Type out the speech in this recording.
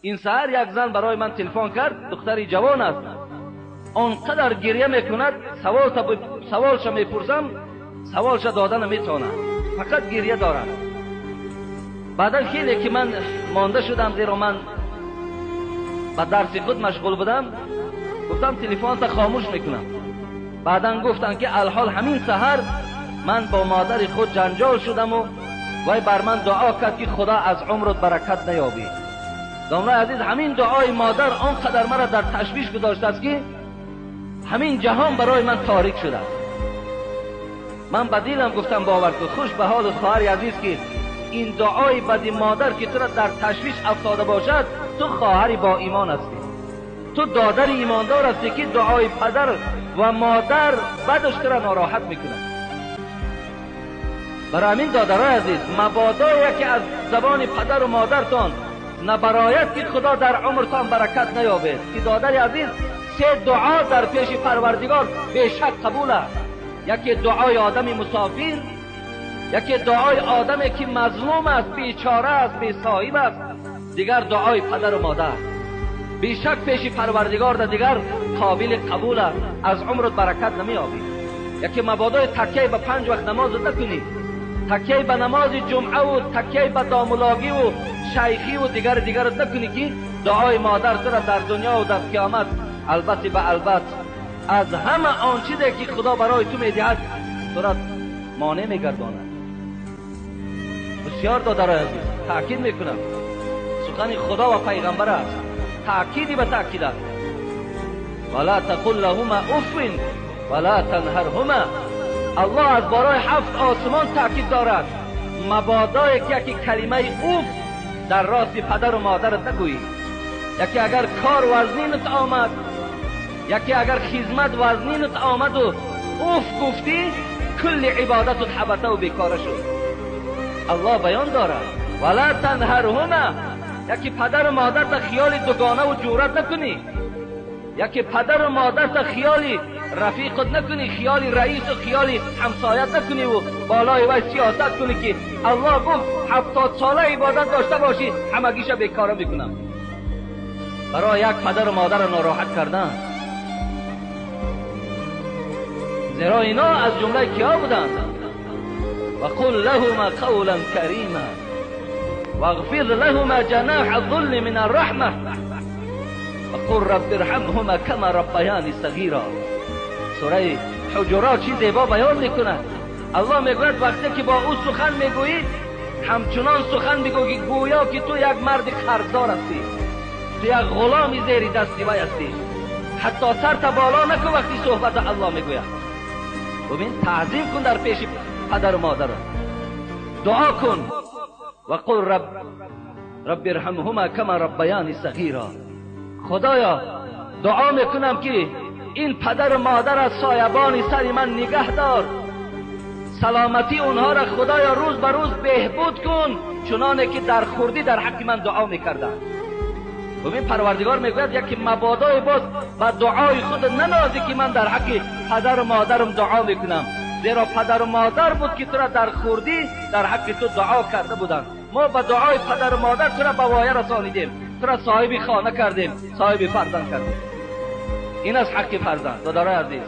Ин саҳар як зан барои ман телефон кард, духтари ҷавон аст. Он қадар гиря мекунад, саволша мепурсам, саволша дода наметавонад. Фақат гиря дорад. Баъдан хеле ки ман монда шудам, зеро ман ба дарси худ машғул будам, гуфтам телефонта хомӯш мекунам. Баъдан гуфтанд ки алҳол ҳамин саҳар ман бо модари худ ҷанҷол шудаму вай бар ман дуо кард ки Худо аз умрат баракат наёбӣ. Домлаи азиз, ҳамин дуои модар он қадар маро дар ташвиш гузоштааст ки ҳамин ҷаҳон барои ман торик шудааст. Ман ба дилам гуфтам бовар кун, хуш ба ҳоли хоҳари азиз ки ин дуои бади модар ки туро дар ташвиш афтода бошад, ту хоҳари бо имон ҳастӣ, ту додари имондор ҳастӣ ки дуои падар ва модар бадаш туро нороҳат мекунад. Барои ҳамин додарои азиз, мабодо яке аз забони падару модартон набарояд ки Худо дар умртон баракат наёбед. Ки додари азиз, се дуо дар пеши Парвардигор бешак қабул аст. Яке дуои одами мусофир, яке дуои одаме ки мазлум аст, бечора аст, бесоҳиб аст, дигар дуои падару модар. Бешак пеши Парвардигор да дигар қобили қабул аст, аз умрат баракат намеёбӣ. Яке мабодои такяи ба 5 вақт намозат накунӣ, такяи ба намози ҷумъаву такяи ба домулогиву шайхиву дигари дигарат накунӣ ки дуои модар тура дар дунёву дар қиёмат албатта ба албат аз ҳама он чизе ки Худо барои ту медиҳад тура монеъ мегардонад. Бисёр додарои азиз, таъкид мекунам, сухани Худо ва пайғамбар аст, таъкиди ба таъкид аст. Вала тақул лаҳума уффин вала танҳарҳума. Аллоҳ аз барои 7 осмон таъкид дорад, мабодое ки яке калимаи уф дар рости падару модарат нагӯӣ. Яке агар кор вазнинат омад, яке агар хизмат вазнинат омаду уф гуфтӣ, кулли ибодатут ҳабатаву бекора шуд. Аллоҳ баён дорад вала танҳарҳума. Яке падару модарта хиёли дугонаву ҷуръат накунӣ, яке падару модарта хиёли рафиқат накунӣ, хиёли раису хиёли ҳамсоят накуниву болои вай сиёсат кунӣ ки Аллоҳ гуфт 70 сола ибодат дошта бошӣ, ҳамагиша бекора мекунам. Барои як падару модарро нороҳат кардан. Зеро ино аз ҷумлаи киҳо буданд? وقل لهما قولا كريما واغفر لهما جناح الذل من الرحمة وقل رب ارحمهما كما ربياني صغيرا. سوره حجرات چی زیبا بیان میکند. الله میگوید وقتی که با او سخن میگویی همچنان سخن بگو که گویا که تو یک مرد قرضدار هستی، تو یک غلامی زیر دستی وی هستی. حتی سرت بالا نکن وقتی صحبت الله میگوید. ببین، تعظیم کن در پیش پدر و مادر، دعا کن و قل رب ارحمهما کما ربیانی صغیرا. خدایا دعا میکنم که این پدر و مادر از سایبان سر من نگه دار، سلامتی اونها را خدایا روز به روز بهبود کن، چنانه که در خوردی در حق من دعا میکردند. ببین، پروردگار میگوید یکی مبادای باز با دعای خود ننازی که من در حق پدر و مادرم دعا میکنم، زیرا پدر و مادر بود که تو را در خوردی در حق تو دعا کرده بودند. ما با دعای پدر و مادر تو را به وایه رسانیدیم، تو را صاحب خانه کردیم، صاحب فرزند کردیم. این از حق فرزند. دادارای عزیز،